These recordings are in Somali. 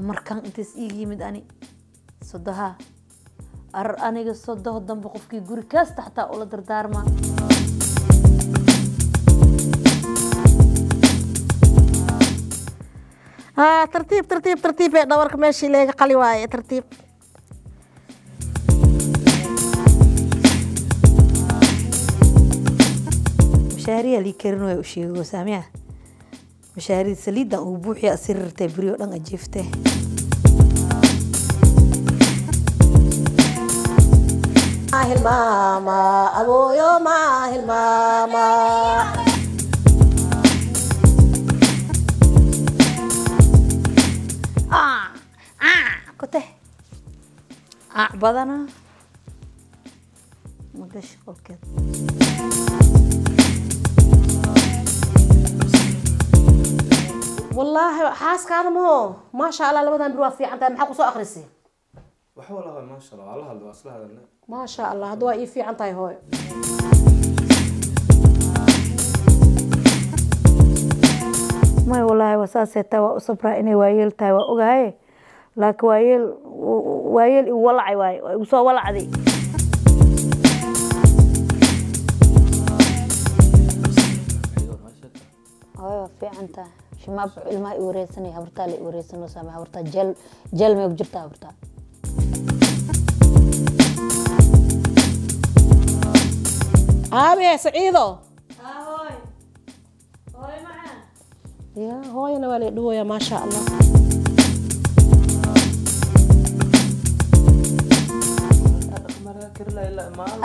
Amarkan intaas iiga yimid ani sodoha ar aniga sodoho dambe qofkii guri kasta xataa ula dardaarmaa. Haa, tartiib tartiib tartiib ee dhawarka meeshii leega qali waaye, tartiib. Mashaariya lii karin way u sheego saamiya mashaarida saliidan uu buuxiya asirirtay beri oo dhan ajiiftee. Hilmaama abooyo, ma hilmaama. Kote aac badana magashi qolkeed. Wallaahi xaaskaada maho, maasha Allah, labadan bir waa fiican tahay. Maxaa kusoo akrisay? Wax walaa, maasha Allah, waa la hadla, waa isla hadalnay. Maasha Allah, hadda waa ii fiican tahay hooyo. May, wallaahi waa saasay tahay, waa u sabraa inay waayeel tahay, waa ogahay, laakiin waayeel waayeel igu walacay waaye, waa igu soo walacday. Hooyo waa fiican tahay. Shimaab ilmaha i wareysanay, habartaa la i wareysano saame, habartaa jeel jeel may ku jirtaa habartaa. Aabe Saciido. Hooy hooy macaan. Ya hooyana waa la dhawaya, maasha Allah.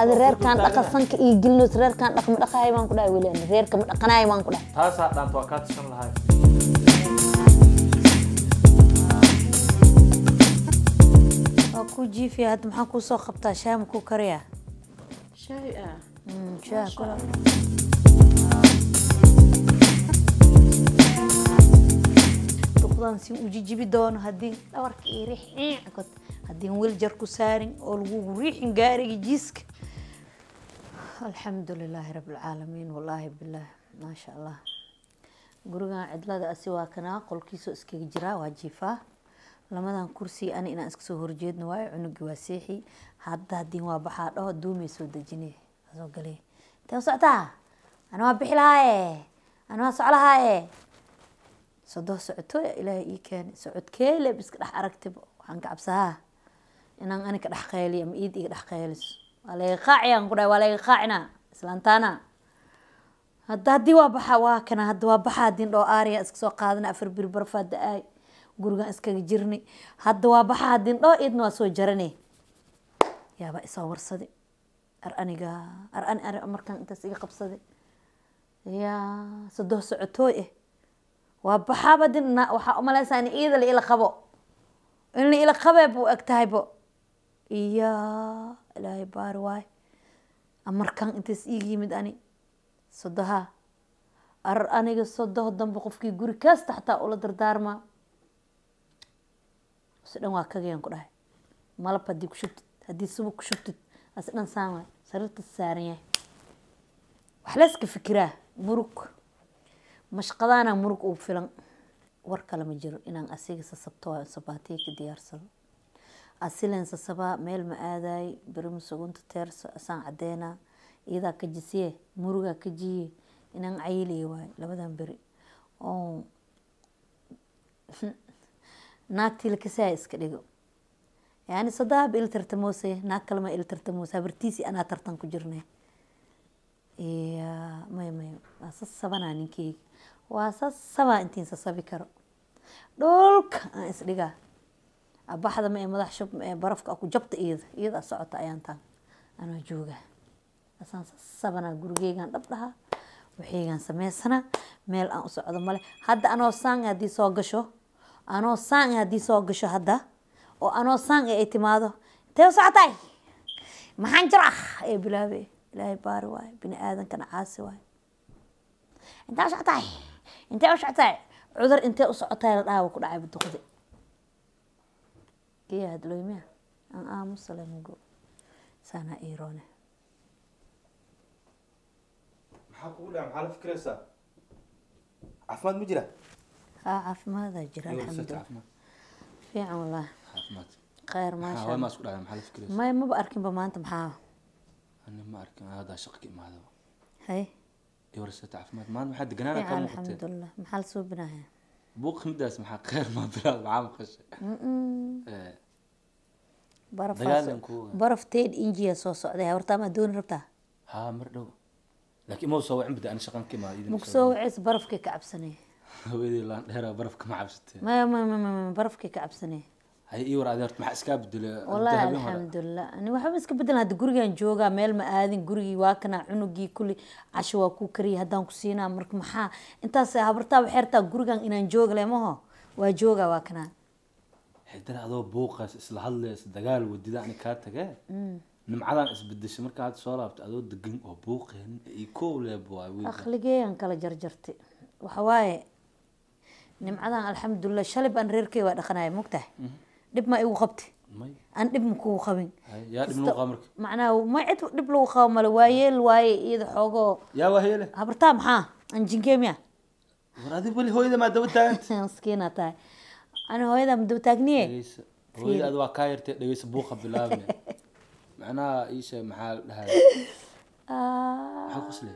Adi reerkaan dhaqasanka ii gelinoos, reerkaan dhaqma dhaqahay baan ku dhahay, weli ani reerka ma dhaqanaay baan ku dhahay. Taasaa dhaanta, waa kaa tashan lahay. Waa kuu jiifiya hadda, maxaan kuu soo qabtaa? Shaah ma kuu kariyaa? Shaay ah. Shaah kula duqdan si u jijibi doono haddii dhabarka ii riix kot, haddii weel jar ku saarin oo lagugu riixin gaariga jiiska. Alxamdu lilaahi rabbi alcaalamiin. Wallaahi bilaahi, maasha Allah, gurigan cidlada asi waa kanaa, qolkiisoo iskaga jiraa, waa jiifaa. Lamadan kursi ani inaan iska soo horjeedno waayo, cunugii waa seexi. Hadda haddii waa baxaa dhaho, duumay soo dejinay, soo galay. Intee u socotaa? Ana waa bixi lahaaye, ana waa soclahaaye. Sodoh socotooya Ilaahay ii keenay, socodkee leeb iska dhex aragtiba. Waxaan ka cabsahaa inaan ani ka dhex qayliyo ama iid iga dhex qayliso. Waa layga qaaciyaan ku dhahay, waa layga qaacinaa islaantaana. Hadda haddii waa baxa, waa kana hadda waa baxa haddii dhoo, aariya iska soo qaadana, 4 bir barafaa da-aay, gurigan iskaga jirnay. Hadda waa baxa haddii dhoo, iidna waa soo jaranay, yaaba isoo warsaday. Ar aniga ar ani ar markaan intaas iga qabsaday, yaa sodoh socotooy eh, waa baxaaba din. Waxaa umalaysaa in iida la ila qabo, in la ila qabee buu eg tahaybo. Iya Ilaahay baari waay, amarkan intaas iiga yimid ani sodoha ar aniga sodoho dambe qofkii guri kasta xataa ula dardaarmaa si dhan waa kagayaan ku dhahay. Malab haddii ku shubtid, haddii subag ku shubtid, asi dhan saan waay, sariirta saaran yahay. Wax la iska fikiraa murug mashqadaana murug ugu filan, war kale ma jiro. Inaan asiga sasabto waayo, sabaatiya ka diyaarsado, asileen sasabaa, meel ma aadaay beri musugunta teerso asaan cadeynaa, iyadaa ka jisiye, murugaa ka jiye. Inaan cayiliya waayo labadan beri oo naagtii la kasaaya iska dhigo. Yani sodaab il tartamoose, naag kalema il tartamoose, habartiisi anaa tartan ku jirnay. Iya maya maya, waa sasabanaa ninkeyga, waa sasabaa intiin sasabi karo. Dhulka aan isdhigaa, abaxda ma ee madax shub ma ee barafka ku jabta, iyada iyada socota ayaan taan anoo joogaa, asaan sasabanaa, gurigeygaan dhab dhahaa, waxaygaan sameysanaa, meel aan u socdo male. Hadda anoo saan haddii soo gasho, anoo saan haddii soo gasho hadda oo anoo saan ay timaado, intee u socotay, maxaan jira ee bilaabe. Ilaahay baari waayo, bini aadankana caasi waayo. Intee u socotay, intee u socotay, cudur intee u socotay la dhaawa ku dhacay buduqdi kiya hadlooymiya aan aamusale mugo saanaa iiroone. Maxaa kugu dhaca? Maxaa la fikiraysaa? Caafimaad ma jira? Haa, caafimaadaa jira, alxamdulilah. Caafimaad. Fiican wallaahi. Caafimaad. Khayr. Maxaa Maasha hooy Allah. Maa isku dhacday? Maxaa la fikiraysaa? Maya, maba arkinba maanta, maxaa? Ani ma arkin, haddaa shaqa ka imaadaba. Hay. Iyo warsata caafimaad, maanta maxaa deganaana kaa Fiican. Muuqatee? Alxamdulilah. Maxaa la suubinayaa? Buuq midaas maxaa? Khayr ma bilaad? Maxaa maqashay? Baraf. Dagaalan kuuga. Baraf 10 injiya soo socday, horta ma dooni rabtaa? Haa, mar dhow, laakiin ma soo wacin bada, ani shaqan ka imaada idin. Maku soo waceys, barafkay ka cabsanay. Hooyadii laan dheera barafka ma cabsatee? Maya maya maya maya, barafkay ka cabsanay. Hay, ii war adeer, maxaa iskaa bedelay? Wallaahi. Habeen hore. Alxamdulilah, ani waxba iska bedelan. Hadda gurigaan joogaa, meel ma aadin. Gurigii waa kana, cunugii kulli casho waa kuu kariyay, haddaan ku siinaa. Marka maxaa intaas habartaa waxay rabtaa gurigan inaan jooga le maho? Waa joogaa, waa kana. Xidana adoo buuqaas isla hadlaysa, dagaal wadida, ani kaa tagee, nimcadan isbedeshay. Marka hadda soo laabta adoo degan oo buuqeen iyo koow leeb waay wiilka. Aqligeeyaan kala jarjartay. Waxa waaye nimcadan, alxamdulilah, shalay baan reerkey waa dhaqanaya, mogtahay? Dhib ma igu qabti? May. Aan dhib ma kugu qabin. Hay, yaa dhib lagu qaba marka? Macnaha ma cid dhib lagu qabo male, waa yeel waaye iyada xoogoo. Yaa waa heele? Habartaa maxaa anjinkee miya? War adig weli hooyada maa daba taaganta? Maskiina tahay, ani hooyadaa ma daba taagniye. Dhegeysa, hooyada ad waa kaa yartay. Dhegeysa, buuqa bilaabne, macnaha ii sheeg, maxaa la dhahay? Maxaa qosle?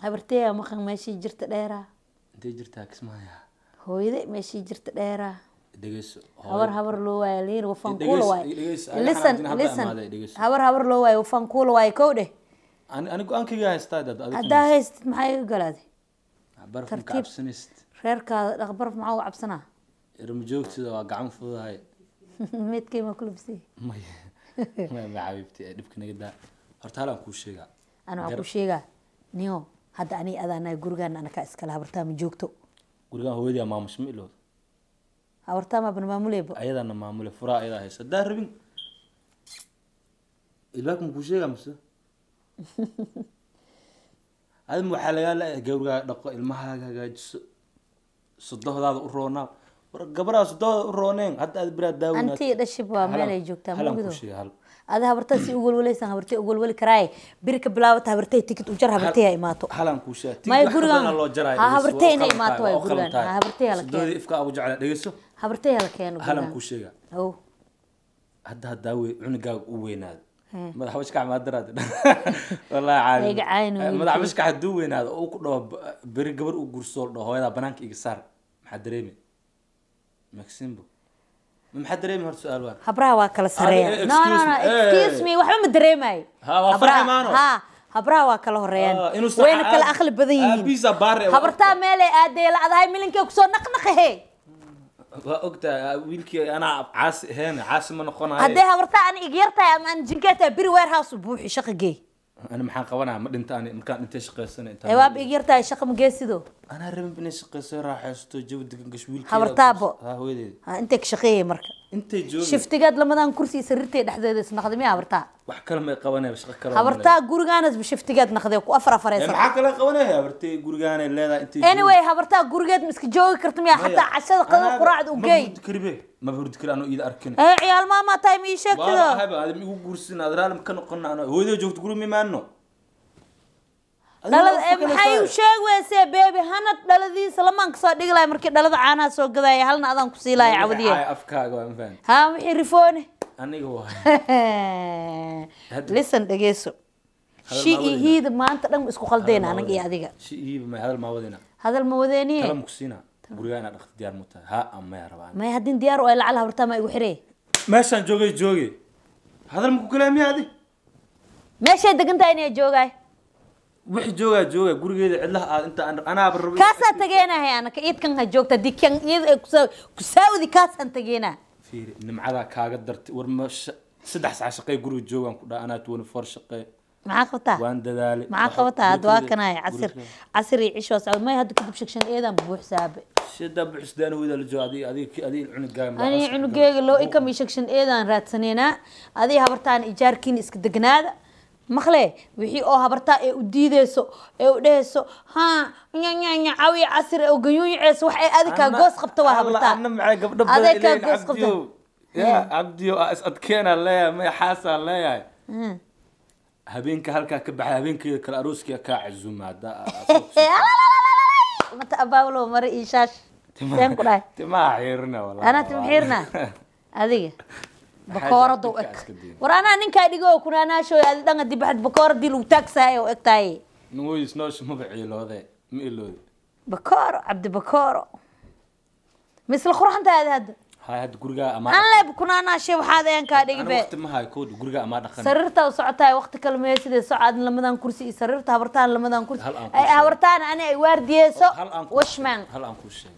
Habarteeya maqan, meeshii jirta dheeraa. Intay jirtaa kismaya? Hooyade meeshii jirta dheeraa. Dhegeyso. Habar habar loo waayo liir wafaan kuula Dhegeyso, waayo. dhegeyso, ani Listen. xanaajin hadda Listen. imaaday, dhegeyso. Habar habar loo waayo wafaan kuula waayo, kow dheh. Ani go-aankayga haystaa dad adig. Haddaa haystid, maxaa iga galaaday? Baraf ma ka Tartiib. cabsanaysid? Reerkaada dhaq, baraf maxaa uga cabsanaa? Irma joogtida waa gacan fududahay. Meedkay ma kulabsay? May may ma xabiibti, ee dhibka naga daa. Horta halaan kuu sheegaa. Ana waxaan ku sheegaa niyo, hadda ani adaanahay, gurigaan anakaa iskale, habartaa ma joogto. Gurigaan hooyadaa maamusho, ma ilowda? Habartaa ma banmaamuleyba? Ayadaana maamule, furaa ayadaa haysa. Haddaa rabin ilbaabka ma kuu sheegaa mise adima waxaa lagaa leeyahay gawrigaaga dhaqo, ilmahaaga hagaajiso, sodohdaada u roonaa. War gabaraa sodohda u rooneen hadda aad biraa daawinaad. Antii dhashib waa meel ay joogtaa. Halaan Mugido. kuu sheega hal. Ada habartaa si uwalwalaysaan, habartay uwalwali karaaye. Biri ka bilaabata, habartay tikid u jar, habartay ha imaato. Halaan kuu sheega. Maya, gurigaan- ha, habartay inay imaato waay gurigaan. Ha, habartay hala keeno. Sodohdii ifka ugu jeclaa, dhegeyso. Habartay hala keeno Halaan gurigaan. kuu sheega. Ow. Hadda haddaa wey cunugaaga u weynaado, Hee. madax bashkax maa daraad, wallahi caadi. Iga caayno wiilkii. Madax bashkax hadduu weynaado oo uu ku dhaho beri gabar uu gursoo dhaho hooyadaa banaanka iga saar, maxaa dareemi? Maximbo, maxaa dareemi horta? Su-aal waa. Habraha waa kala sareeya. Adiga, No, no, excuse no. me. Excuse me, waxba ma dareemayo. Ha, waa farxi maano. Ha, habraha waa kala horeeyaan. Ah, inuusan Wayna kala aqli badan yihiin. aabihiisa baare, waa Habartaa meelay aadee lacdahay, milinkee kusoo naqnaqahe. Waa ogtahay wiilkii anaa caasi ahayn, caasi ma noqonayo. Haddee habartaa ani iga yartahay ama aan jinkaa tahay, beri warehouse u buuxi, shaqa geey. Ani maxaan qabanaya? Ma dhinta ani markaan dhintay shaqaysana intaan. Ee waaba iga yartahay, shaqa ma geesido. Anaa rabin inay shaqayso, raaxaysto, jawi degan gasho wiilkeeda. Habartaabo. Ha, hooyadeeda. Ha, intay ka shaqeeyay marka. Intay joogi. Shiftigaad lamadan kursi iyo sariirtay dhexdeeda isnaqday miya habartaa? Wax kale may qabanaya, shaqo kale. Habartaa gurigaanas shiftigaad naqday ku afar afareysan. Maxaa kale qabanaya habartay? Gurigaanay leedahay intay joogi. Anyway, habartaa gurigeed ma iska joogi karta miya? Xataa cashada, qadada, quraacda u Ma geey. hurdi karibe, ma hurdi kari anoo iida arkin. Ee ciyaal maamaa tahay, ma ii sheegtido? Waa ahaba aad igu guursin, aad raali ka noqon anoo hooyaday joogto guri ma imaano. Dhalada ee maxay u sheeg weysee? Baby hanad dhaladiisa lamaan kasoo dhigi lahay markii dhalada caanaha soo gadaya, halna adaan ku sii lahay cawdiye. Afkaaga waa ma fahanti. Haa, wixii rifoone. Aniga waa Listen, dhegeyso. Hadal Shi maa iyo wadayna. hiida maanta dhan isku qaldayna anaga iyo adiga. Shi iiba may hadal maa wadayna. Hadal ma wadeeniye. Kala ma ku siina gurigaa inaad dhaqto diyaar mu tahay, haa ama maya rabaa? May, haddin diyaar u ay lacal habartaa ma igu xiree. Meeshaan joogay joogay, hadal ma ku kalaamiya adi? Meeshay degan tahay inay joogaay. Wixii joogaa joogaa, gurigeeda cidlaha aad inta anaaba rabay. Kaasaa tageenahay anaka, iidkan ha joogta haddii kan iyada ay kusaawdi, kaasaan tageenaa. Fiiri, nimcadaa kaaga dartay. War ma 3 saac shaqey guriga joogaan ku dhaha, anaa 24 shaqey. Maxaa qabtaa? Waan dadaalay. Maxaa qabataa hadda? Waa kanahay casir casir iyo cisho socod. May, hadda kadib shagshan eedaan buuxsaabe. Shadaa buuxsdaan, hooyada la jooga, adiga adiga adiga cunugaaga. Ani cunugeyga loo ikam iyo shagshan eedaan raadsaneynaa. Adiga habartaan ijaarkiina iska degnaada. Maqle wixii oo habartaa ee u diideyso ee u dheheyso haa nya nya nya cawi casir ee ganyuunyaceyso, wax ay adikaa goos qabta waa habartaa. Anna maxay gabdho badan Aday kaa ileen goos qabta. Cabdiyow, ya Cabdiyow, aa is adkeenaa leeyahay, may xaasaa leeyahay. Habeenka halkaa ka baxay, habeenkeeda kale arooskiya kaa casuuma haddaa Mata abaawlo mare iyo shaash. Seen ku dhahay? Timaha xiirna wallahi. Anaa tima xiirna adiga bakoorada u Xaaja eg. iska diin. War anaa ninkaa dhigo kunaanaashoy adi dhan hadii baxad bakooradii lagu taagsahay oo eg tahay. Nugoyis noosh maba ciiloode ma iloode. Bakooro cabdi bakooro misla qurxantaadi hadda. Hay hadda gurigaa amaa An leeb kunaanaashe waxaad ayaan kaa dhigi ana be. Waqti ma hayo kowdha gurigaa amaa dhaqan. Sariirta u socotahay waqti kale meesidee socaad lamadan kursi iyo sariirta habartaan lamadan kursi. Hal aan kuu Ay sheego. Habartaan ani ay waardiyeyso. Hal aan kuu washman. Hal aan kuu sheego.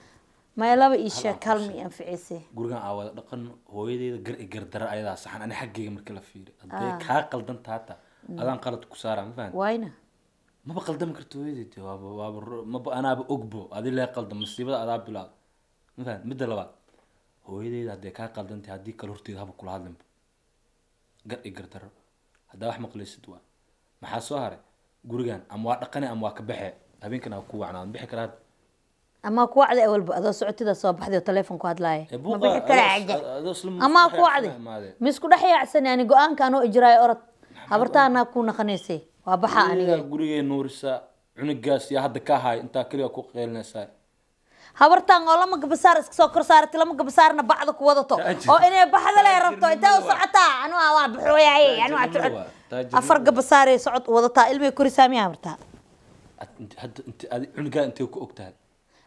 Maya laba ii sheeg. Aan kuu Kalma ii anficisay. Gurigan aa wada dhaqan hooyadeyda gar i gardara ayadaa saxan ani xaggayga marka la fiiri hadday kaa qaldan taata adaan qalad ku saaraa ma fahanti. Wayna Maba qaldami karto hooyadeyda waaba waaba maba anaaba ogbo adi lee qaldan masiibada adaa bilaado ma fahanti. Midda labaad hooyadeyda hadday kaa qaldan tahay haddii kale horteeda haba kula hadlinba gar i gardaro haddaa wax maqlaysid waa maxaa soo haray gurigan ama waa dhaqane ama waa ka baxee habeenkan aa ku wacnaa ma bixi karaa. Amaa ku wacday awalba adoo socotida soo baxday oo telefoon ku hadlaaya. Ee, Ma buuqa bixi karaa caja. Adoo isla Amaa isku ku wacday. dhex imaadee. Ma isku dhex yaacsan yani go-aanka anoo ijraayo orod habartaanaa ku naqanaysay waa baxa aniga. Aniga gurigay nuurisa cunugaas yaa hadda ka haay intaa keliya ku qeylinaysaa. Habartaan oo lama gabasaar iska soo kor saaratay lama gabasaarna bacda ku wadato Taajir. Oo inay baxda lay rabto intee u Taajirnimo waa. Socotaa anu waa baxooyaye anu waa Taajirnimo socod. waa, taajirnimo. Afar gabasaaray socod u wadataa ilmay korisaa miyaa habartaa? Hadda inta adi cunugaa intee ku og tahay?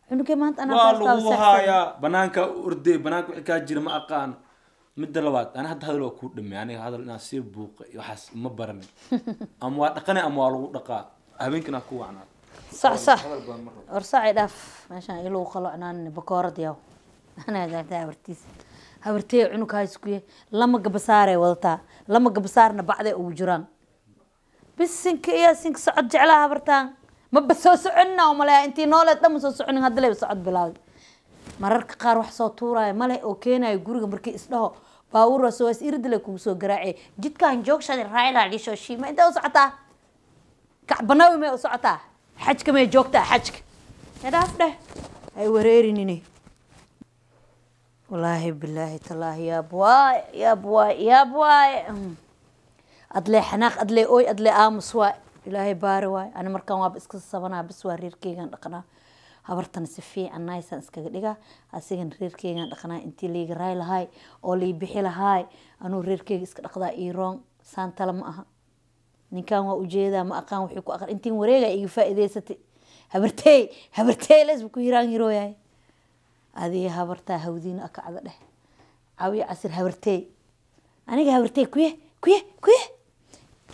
Cunugay maanta anaa Waa baastaa lagu seexsan. Haayaa banaanka u orday banaanka wixii kaa jira ma aqaan. Midda labaad ani hadda hadal waa kuu dhamay aniga hadal inaan sii buuqa iyo waxaas ma baranin ama waa dhaqane ama waa lagu dhaqaa habeenkan aa ku wacnaa. Sax sax. Hadal badan ma rabo. War sacay dhaaf meeshaan ilagu qalocnaan bakoorad yaw anaa daata habartiis habartee cunug hayskuye lama gabasaaray wadataa lama gabasaarna bacday ugu jiraan bisinka iyo sinka socod jeclaa habartaan maba soo soconina umaleeya intii nooleed dhan ma soo soconin hadda leba socod bilaawday mararka qaar wax soo tuuraya male oo keenayo guriga markii isdhaho baabuur waa soo is iridle kugu soo garaacay jidkan joogshaday raacilaa dhisho shiima intee u socotaa kacbanawi may u socotaa xajka may joogtaa xajka dhaaf dheh ay wareerinine. Wallaahi bilaahi tallaahi yaab waay yaab waay yaab waay adlee xanaaq adlee ooy adlee aamus waay ilaahay baari waay ani markaan waaba iska sabanaa bis waa reerkeygan dhaqnaa habartan si fiican naysaan iskaga dhigaa asigan reerkeygan dhaqnaa intii liiga raay lahaay oo lii bixi lahaay anuu reerkeyga iska dhaqdaa iiroon saantala ma aha ninkan waa ujeedaa ma aqaan wuxuu ku aqan intiin wareega iga faa'iidaysatay habartey habartey lesba ku hiraan hirooyahay adiga habartaa hawdiina akacda dheh cawiya casir habartey aniga habartey kuye kuye kuye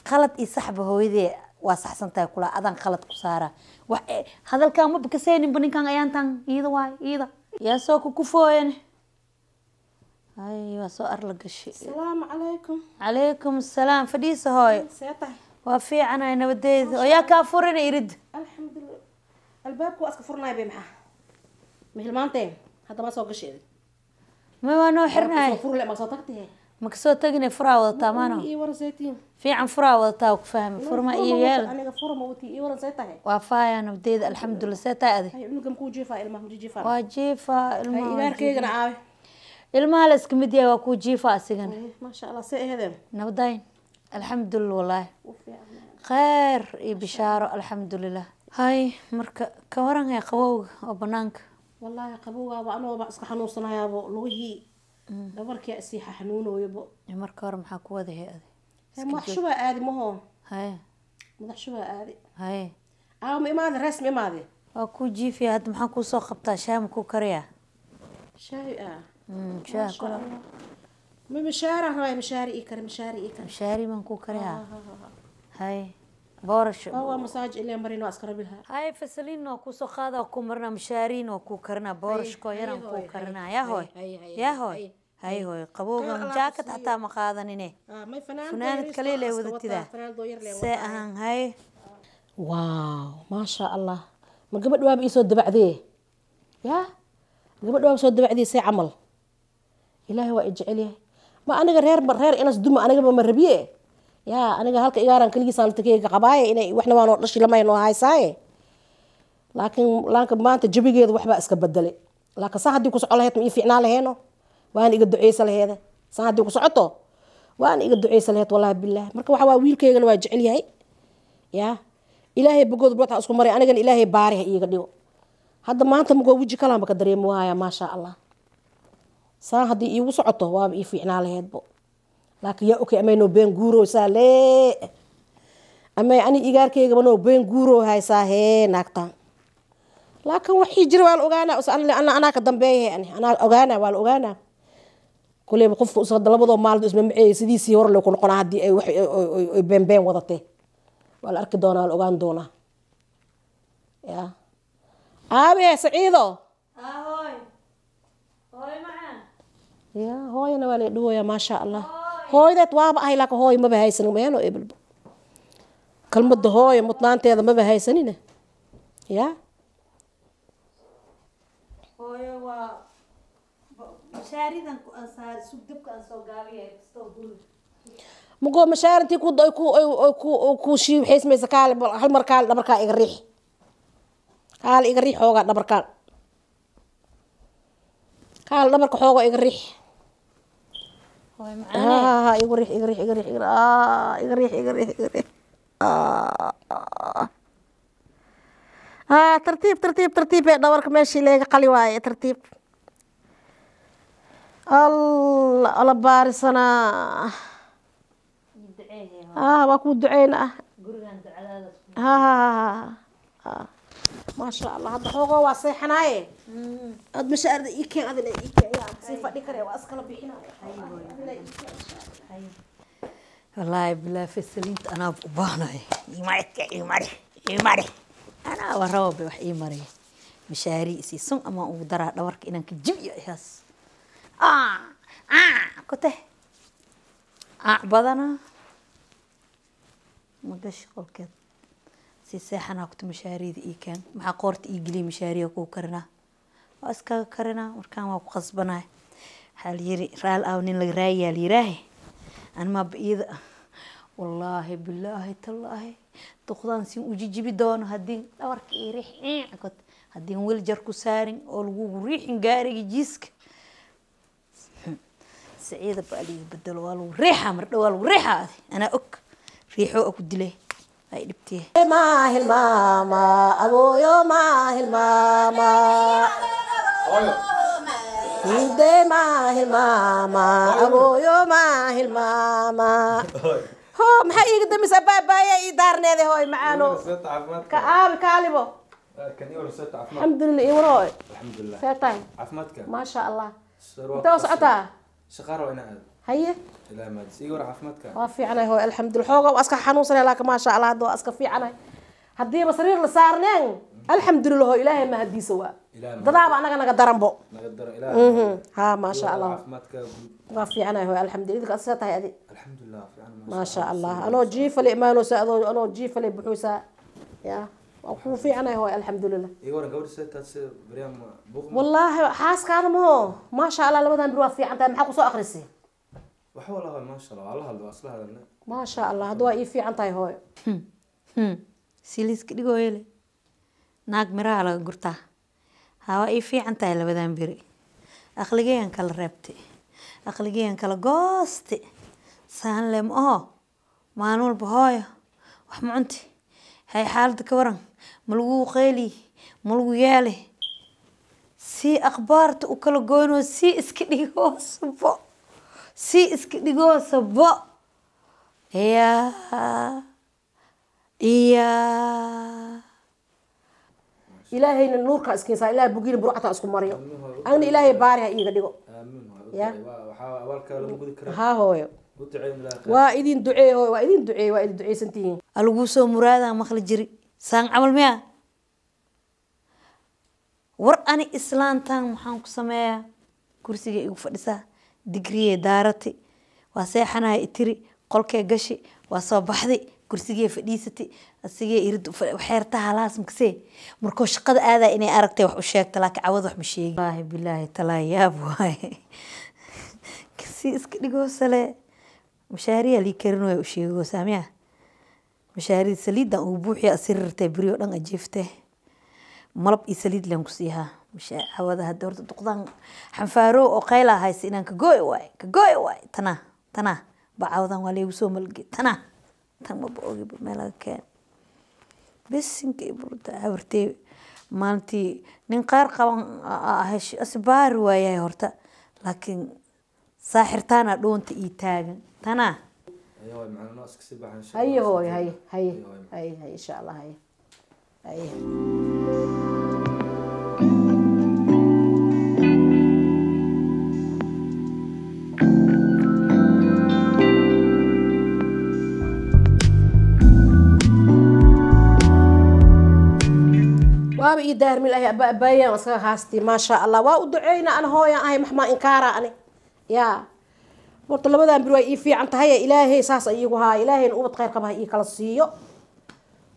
qalad iyo saxba hooyadee waa saxsan tahay kula adaan qalad ku saaraa wax hadalkan maba kaseeninba ninkan ayaantan iyada waay iyada yaa soo kukufooyane ay waa soo arla gashay. Asalaamu calaykum. Calaykum asalaam fadhiisa hooyo. See tahay? Waa fiicanahay nabadeeda oo yaa kaa furina irid. Alxamdulilah albaabka waa iska furnaay bay maxaa ma hilmaanteen hadda ma soo gasheed. Ma waa noo xirnahay. Soo furle ma soo tagtay. Ma kasoo tegine furaa wadataa maano. Ii waran seetiin. Fiican furaa wadataa ku fahmi furma iyo yeel. Aniga furma wati ii waran see tahay. Waa faaya nabadeeda alxamdulilah see tahay adi. Hay cunugan kuu jiifaa ilmaha ma jiifaa? Waa jiifa Hay ilmaha waa igaarkeygana aawe? Ilmaha la iska mid yahay waa kuu jiifa asigana. Maasha allah see ehedeen. Nabadayn alxamdulilah wallaahi. U fiican. Kheyr iyo bishaaro alxamdulilah hay marka ka waran hay qabowga oo banaanka. Wallaahi qabowgaaba anooba iska xanuunsanayaabo lugihii dhabarkii isii xanuunooyabo. Marka hore maxaa ku wadahay adi? Madax shubaa aadi maho. Haye. Madax shubaa aadi. Haye. Aawa ma imaade rees ma imaade? Waa kuu jiifiya hadda maxaan kuu soo qabtaa shaah ma kuu kariyaa? Shaahi ah. Shaah kula. Ma mishaara rabaa mishaari ii kari mishaari ii kari. Mishaari baan kuu kariyaa haye boorash. Waa masaaj ilaa marin waa iska rabi lahaa. Haye fasaliin waa kuusoo qaada waa kuu marinaa mishaariin waa kuu karinaa boorashkoo yaran kuu karinaa yaa hooy yaa hooy haye hooy qabowgan jaakad xataa ma qaadanine. May fanaanad. Funaanad kaliya lay wadatida see ahaan haye. Waaw maasha allah ma gabadh waaba iisoo dabacdee yaa gabadh waaba soo dabacdee see camal ilaahay waa i jecel yahay ma aniga reer reer inas duma anigaba ma rabiye yaa aniga halka igaaran keligiisaan takeyga qabaaye inay waxna waanoo dhashi lamay noo haysaaye laakiin laanka maanta jabigeeda waxbaa iska bedelay laakiin saa haddii ku soco lahayd ma ii fiicnaa laheeno waana iga duceysa laheeda saa haddii ku socoto waana iga duceysa laheed wallaahi bilaah marka waxa waa wiilkaygana waa jecel yahay yaa ilaahay bogood buuxa isku maray anigana ilaahay baari ha iiga dhigo Hadda maanta mugoo weji kalaanba ka dareemi waaya, maasha Allah. Saan haddii iigu socoto waaba ii fiicnaa laheedbo, laakiin yaa okay, amay noo been guurowsaa lee, amay ani igaarkaygaba noo been guuroo haysaa hee naagtaan. Laakiin waxii jira waa la ogaanaa, anaa ka dambeeyahe, ani anaa ogaanaa, waa la ogaanaa. Kuleyba qofka us hadda labadoo maalin isma maceeyay, sidiisii hore loo ku noqonaa haddii ay wax ay been been wadatee. Waa la arki doonaa, waa la ogaan doonaa. Ya aabe Saciido. Hooy, hooy macaan. Ya hooyana waa la dhawaya, maasha Allah. Hooyadeed waaba ahay, laakiin hooyo maba haysanin meeno ebelbo. Kelmadda hooyo mudnaanteeda maba haysanine ya. Hooyo, waa mashaaridan ku ansaar sug, dabka aan soo gaabiyay kastoo guri. Mugoo mashaarintii ku ku ku ku shiibxaysmaysa, kaale hal mar, kaale dhabarkaa iga riix, kaale iga riix xoogaa dhabarkaan, kaale dhabarka xoogaa iga riix. Hooyo macaane. Ha, igu riix, iga riix, iga riix, iga iga riix, iga riix, iga riix. Ha, tartiib, tartiib, tartiib ee dhabarka meeshii leega qali waaye, tartiib. Allah ala baarisanaa. Ah, waa kuu duceyna ah. Gurigan ducadaada. Ha ha ha, maasha Allah. Hadda xoogoo waa seexanaaye, ad mashaarida ii keen, adina ii keen, yaa sii fadhi kare, waa iskala bixinaya. Wallaahi bilaahi, fasaliinta anaa u baahnay. Imari, imari, imari, anaa waraba ba wax ii maray mashaari isii sun ama ugu daraa dhabarka inaan ka jibiyo ihaas kote badana magashi qolkeed si seexanaa kuta. Mashaariida ii keen, maxaa qoorta ii geliya? Mashaariya kuu karinaa, waa iskaga karinaa, markaan waa ku qasbanay. Waxaa la yiri raal aaw nin laga raayayaa la yiraahe animaaba iyada. Wallaahi bilaahi tallaahi, duqdaan siin u jijibi doono haddii dhabarka ii riix kot, haddii weli jar ku saarin oo lagugu riixin gaariga jiiska. Saciida baa liiga bedelo, waa lagu riixaa mardhow, waa lagu riixaa. Adi anaa og riixoo a ku dilay ay dhibtee. Maahil maama abooyo, maahil maama de, maahil maama abooyo, maahil maama ho. Maxaa iiga damisa? Baabaaya ii daarneede hooy macaano ka aabi kaalibo. Alxamdulilah, ii waro. Alxamdulilah. See tahay? Caafimaadka. Maasha Allah. Intee waa socotaa? Shaqaaro inaa aado. Haye. Ilaahay mahadis, ii war caafimaadka. Waa fiicanahay hooy, alxamdulilah. Xooga waa iska xanuunsanay, laakiin maasha Allah hadda waa iska fiicanahay. Haddiiba sariir la saarneen, alxamdulilah hooy, Ilaahay mahadiisa waa. Ilaahay mahad- Dadaaba anaga naga daranbo. Naga daro Ilaahay. Ha, maasha Allah. Caafimaadka guud. Waa fiicanahay hooy, alxamdulilah. Idinka see tahay adi? Alxamdulilah, fiican. Maasha Allah, anoo jiifale imaanaysa, adoo anoo jiifale buxuysaa ya, waa kuu fiicanahay hooy, alxamdulilah. Ii waran gabadha, see taad, see baryahan buuq ma- Wallaahi xaaskaada maho, maasha Allah, labadan bir waa fiican tahay. Maxaa kusoo akrisay? Wax walaa, maasha Allah, waa la hadla, waa isla hadalna. Maasha Allah, hadda waa ii fiican tahay hooyo. Siliiska dhigooyele naag miraha laga gurtaa. Ha, waa ii fiican tahay labadan beri. Aqligeyan kala reebtay, aqligeyan kala gooste saan le ma oho. Maalin walba hooyo wax ma cunti, hay xaaladda ka waran, ma lagu qeyli, ma lagu yeeli, si akhbaarta u kala goynoo, si iska dhigoosabo, si iska dhigoosabo. Yaa iya. Ilaahayna nuurkaa iskiinsaa, Ilahay bugiina burcata isku mariyo, agna Ilaahay baari ha iiga dhigo. Aamiin. Ya. Waxaa abaalkaa lagu gudi karaa. Haa hooyo. U duceyn Ilaahay khayr. Waa idin duceey hooyo, waa idin duceey, waa idin duceysantihiin. Alaguu soo muraadaan maqli jiri saan camal miya? War ani islaantan maxaan ku sameeyaa? Kursiga igu fadhisaa, digriyee daarati, waa seexanaya itiri, qolkee gashi, waa soo baxday, kursigee fadhiisatay, asigee irid xeerta halaas makasee. Markuu shaqada aadaa inay aragtay wax u sheegta, laakiin cawad wax ma sheegi. Wallaahi bilaahi talaa, yaab waaye. Kasii iska dhigoo sale mashaariya lii karin way u sheegoosaa miya? Mashaarida saliidan ugu buuxiya asirirtay beri oo dhan ajiiftee, malab iyo saliid leen ku siihaa cawada. Hadda horta duqdan xanfaarow oo qaylaa haysa inaan ka gooy waay, ka gooy waay. Tanaa tanaa ba cawadan waa laygu soo malge. Tanaa tan maba ogiba meel laga keen bisinka iyo burda habartee. Maalintii nin qaar qaban hesh asbaar waayahay horta, laakiin saaxirtaana dhoonta ii taagan tanaa. Haye hooyo macaan, noo iska sii baxan insha Haye. Allah. Hooyo, haye haye haye haye, insha Allah, haye haye. Waaba ii daarmi lahay abba abbaayaan iskaga haastay, maasha Allah, waa u duceyna ana hooyan ahay, maxmaa inkaara ani yaa. Horta labadan bir waa ii fiican tahay, ilaahay saas ay iigu haaya, ilaahayna ubad khayr qaba ha ii kala siiyo.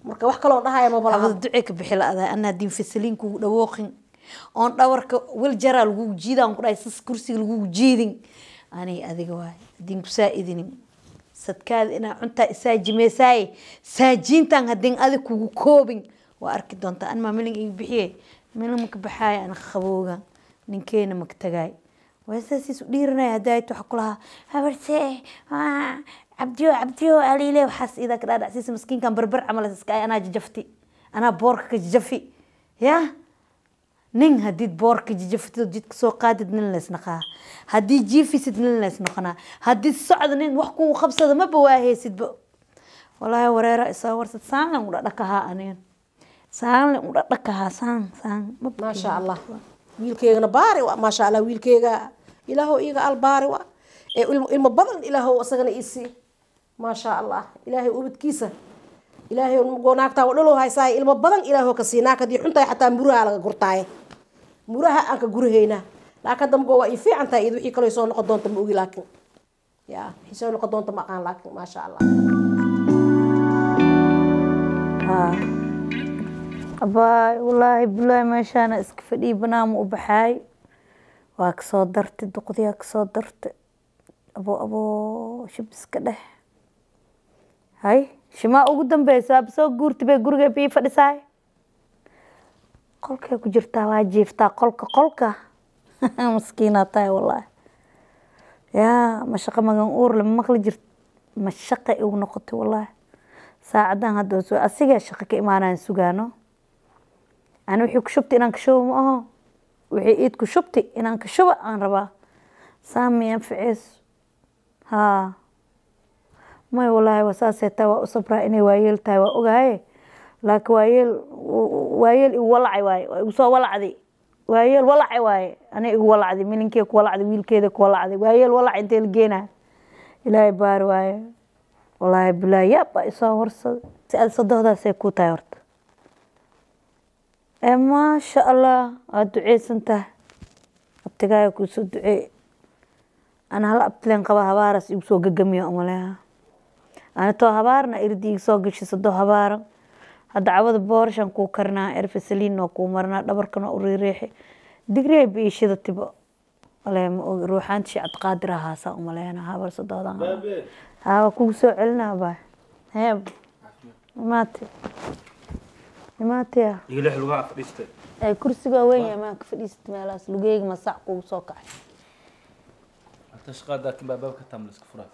Marka wax kaloo dhahaya maba laha. Habada ducee ka bixi la-adaa anaa diin fasaliin kugu dhawooqin oon dhawarka wil jaraa lagugu jiida aan ku dhahay, sas kursiga lagugu jiidin ani adiga waay hadiin kusaa idinin sadkaada inaa cuntaa isaajimeysaaye saajiintan hadiin adig kugu koobin waa arki doontaa. An maa milin iga bixiye, milin maka baxaaya, ana qabooga ninkeena maka tagaay, waa saasiis u dhiiranaya. Haddaa waxa kulahaa habartee cabdiyo cabdiyo aliile waxaas idaa ka dhaadhacsiisa miskiinkan barbar camal iska ay, anaa jajafti, anaa boorka ka jajafi ya nin. Haddiid boorka jajaftid oo jidka soo qaadid nin leysnaqaa, haddii jiifisid nin leysnoqonaa, haddii socda nin wax kugu qabsada maba waahaysidba. Walaahi wareera isoo warsad saanlan u dhadhakahaa, anigan saanlan u dhadhakahaa saan saan. Maasha Allah, wiilkeygana baari wa, maasha Allah, wiilkeyga ilaahow iiga al baari wa ee ilmo badan ilaahow isagana ii sii, maasha Allah. Ilaahay ubadkiisa ilaahay naagtaa dhalow haysaay, ilmo badan ilaahow ka sii. Naag haddii xuntahay xataa muraha laga gurtaaye, muraha aan ka gurahaynaa, laakiin hadda mugo waa ii fiican tahay iyada. Wixii kaloo soo noqon doonta ma ogi, laakiin ya wixii soo noqon doonta ma aqaan, laakiin maasha Allah. Haa abaay, wallaahi bilaahi meeshaana iska fadhiyi, banaama u baxaay, waa kasoo dartay duqdiyaa kasoo dartay. Abo abo shibiska dheh hay shimaa ugu dambeysa waaba soo guurtay bay guriga bii fadhisaay, qolkay ku jirtaa, waa jiiftaa qolka qolka. Maskiinaa tahay wallaahi yaa mashaqa magan uur lama maqli jirt, mashaqa igu noqotay wallaahi. Saacadan hadda soo asigaa shaqo ka imaanayaan sugaano, ani wixii ku shubtay inaan ka shubo ma aho, wixii iid ku shubtay inaan ka shubo aan rabaa, saami anficeyso. Haa may wallaahi waa saasay tahay, waa u sabraa inay waayeel tahay, waa ogahay, laakiin waayeel waayeel igu walacay waaye, waa igu soo walacday waayeel walacay waaye, ani igu walacday, milinkee ku walacday, wiilkeeda ku walacday, waayeel walac intee la geenaa? Ilaahay baari waaye wallaahi bilaahi yaab baa isoo horsaday. Si aad sadohdaasay kuu tahay horta ee maasha Allah, waad duceysan tahay, abtigaaga kuu soo duceey. Ana hal abtileen qaba, habaaraas igu soo gagamiyo umaleha, ana too habaarna irdi igu soo gashay sado habaaran. Hadda cawada boorashan kuu karinaa, erfasaliin waa kuu marinaa, dhabarkan waa u riiriixi, digriyay biishida tibo walahi ma ogi ruuxaanta shii Cabdiqaadir ahaasaa umaleyna habar sadohdan. Baabe. Haa waa kugu soo celinaa baay heeb imaate imaataya. Iga lix lugaha fadhiistay. Ay kursiga waa weyn yahay, maa ka fadhiisat meelahaas, lugeyga masac kugu soo kacay. Hata shaqada laakiin baabaabka tam la iska furaa.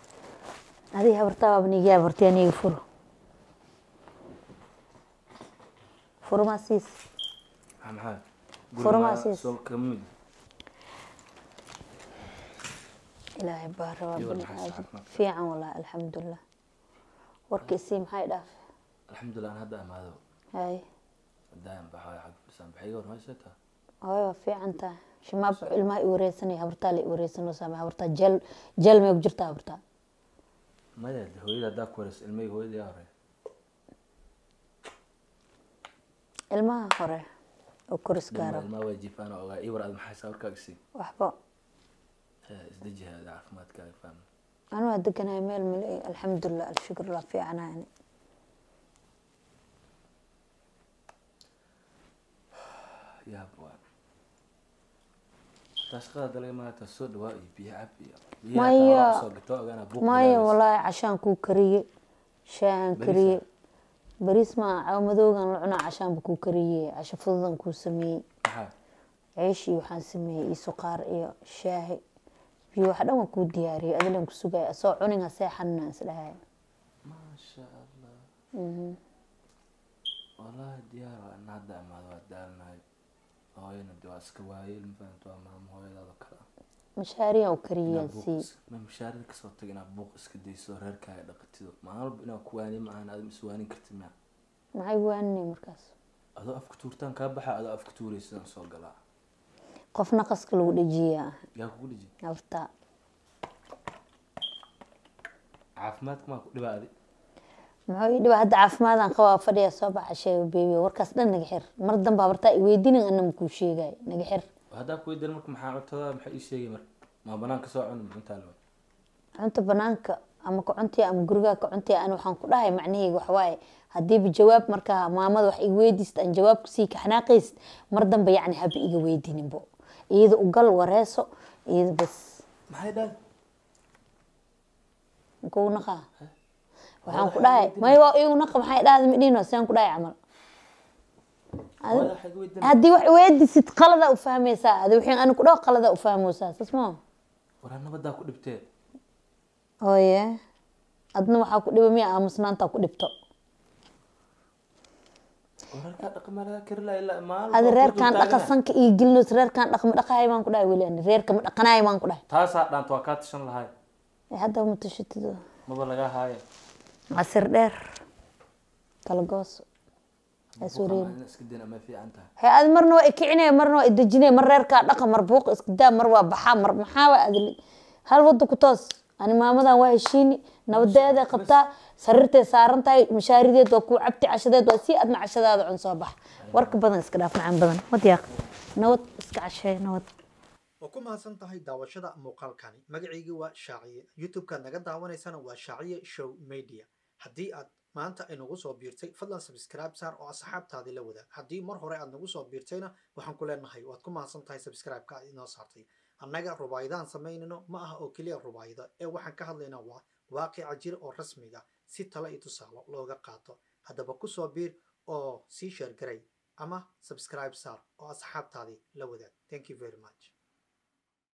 Adiga habartaa waaba niiga habartay, aniga furo furo maa siis. Maxaa Furo siis. Soo kama mid. Ilaahay baa rabaa. Iyo bani maxaa aadam caafimaad. Fiican wallaahi, alxamdulilah. Warka isii maxay dhaaf? Alxamdulilah, aan hadda amaado. Hay. Hadaan baxay xag fadhisaan baxay war haysataa. Hooyo waa fiican tahay, shimaab ilmaha i wareysanaya, habartaa la i wareysanoo saamay, habartaa jeel jeel may ku jirtaa habartaa? Maya, hooyada haddaa ku wareysa ilmahayga, hooyada yaa hore. Ilmaha hore oo koris gaaro. Ilmaha waa jiifaan oo ogaa. Ii war aad maxay saa warkaaga sii? Waxba. Isdeji hada caafimaadkaaga fahmi. Anu waa deganahay meel male, alxamdulilah, alshukurlah, fiicanahay ani. Yaab waa hataa shaqada hadda laga imaado soo dhawaa iyo biyo cab iyo biyaha. Maya. Taa soo gato ogaana buuq maya bilaabaysa. Walaahi cashaan kuu kariye, shaahan Bariis. Kariye bariis ma caw madowgan la cunaa, cashaanba kuu kariye, casho fududan kuu sameeyey. Maxaa? Ceesh iyo waxaan sameeyey iyo suqaar iyo shaahi biyo, wax dhan waan kuu diyaariyey, adilan ku sugaya asoo cunin ha seexanina isdhahay. Maasha Allah, Wallaahi diyaar waa in hadda imaado, waa daalnahay. Hooyana dee waa iska waayeel, ma fahamta? Waa maamo hooyadaada kale ah. Mashaariyan u kariyaan Inaad buuq sii ma mushaarida kasoo tag, inaad buuq iska dayso, reerkaaga dhaqatido. Maalin walba inaad ku waaniyo ma ahan, aad iswaanin kartid ma. Maxay waaninay markaas? Adoo afka tuurtaan kaa baxa, adoo afka tuuray sidaan soo galaa. Qof naqaska lagu dhejiyaa. Yaa kugu dhiji? Nafta. Caafimaadka maa ku dhibaa adi? Muxuu ii dhiba hadda? Caafimaadaan qabaa, fadhiya, soo baxa, sheego beebi. Warkaas dhan naga xir, mar dambe habartaa i weydiinin, anna makuu sheegay, naga xir. Haddaa ku weydiin marka, maxaa cuntada maxay ii sheegay marka? Maa banaanka soo cuni cuntaa la? Cunta banaanka ama ka cuntiya ama gurigaa ka cuntiya, ani waxaan ku dhahay macnaheyga waxawaaye, hadiiba jawaab markaa maamada wax iga weydiist aan jawaab kusii kaxanaaqaysid, mar dambe yacni haba iga weydiininbo. Iyada u gal, wareeso iyada bas. Maxay dhahay? Kugu naqaa waxaan ku dhahay may waa igu naqa. Maxay dhahda? Midhino sidaan ku dhahay camal. Hooyada waxay iga weydiin. Haddii wax weydiisid qalada u fahmaysaa adi, wixii ani ku dhaho qalada u fahmaysaa, saas ma. Waraa nabadaa ku dhibtee. Hooye, adna waxaa ku dhiba miya aamusnaantaa ku dhibto? Wararkaa dhaqama laga kari lahaa ilaa maalin adi walba ku reerkaan dul dhaqa taaganahay. Sanka ii gelinoys, reerkaan dhaqa ma dhaqahay baan ku dhahay weli, ani reerka ma dhaqanaay baan ku dhahay. Taasaa dhaanta, waa kaa tashan lahay. Ee, hadda ma tashatido. Maba lagaa haaye. Casir dheer kala gooso ha soo reebin. Buuqa iska dayn ama fiican tahay. He, adi marna waa ikicinaya, marna waa idejinaya, mar reerkaa dhaqa, mar buuq iska daa, mar waa baxaa, mar maxaa waa adi hal wada ku toos. Ani maamadan waa heshiini, nabadeeday qabtaa, sariirtay saaran tahay, mashaarideed waa kuu cabti, cashadeed waa sii, adna cashadaada cun, soo bax. Warka badan iska dhaaf, macaan badan wad yaaq, nabad iska cashee, nabad. Waa ku mahadsan tahay daawashada muuqaalkani. Magacayga waa Shaaciye, YouTube-kaad naga daawanaysana waa Shaaciye Show Media. Haddii aad maanta inagu soo biirtay, fadlan subscribe saar oo asxaabtaadii la wadaag. Haddii mar hore aad nagu soo biirtayna, waxaan ku leenahay waad ku mahadsan tahay subscribe-ka aad inoo saartay. Annaga rubaayadaan samaynayno ma aha oo keliya rubaayada ee waxaan ka hadlaynaa waa waaqica jira oo rasmiga si talo iyo tusaalo looga qaato. Haddaba ku soo biir oo sii share garay ama subscribe saar oo asxaabtaadii la wadaag. Thank you very much.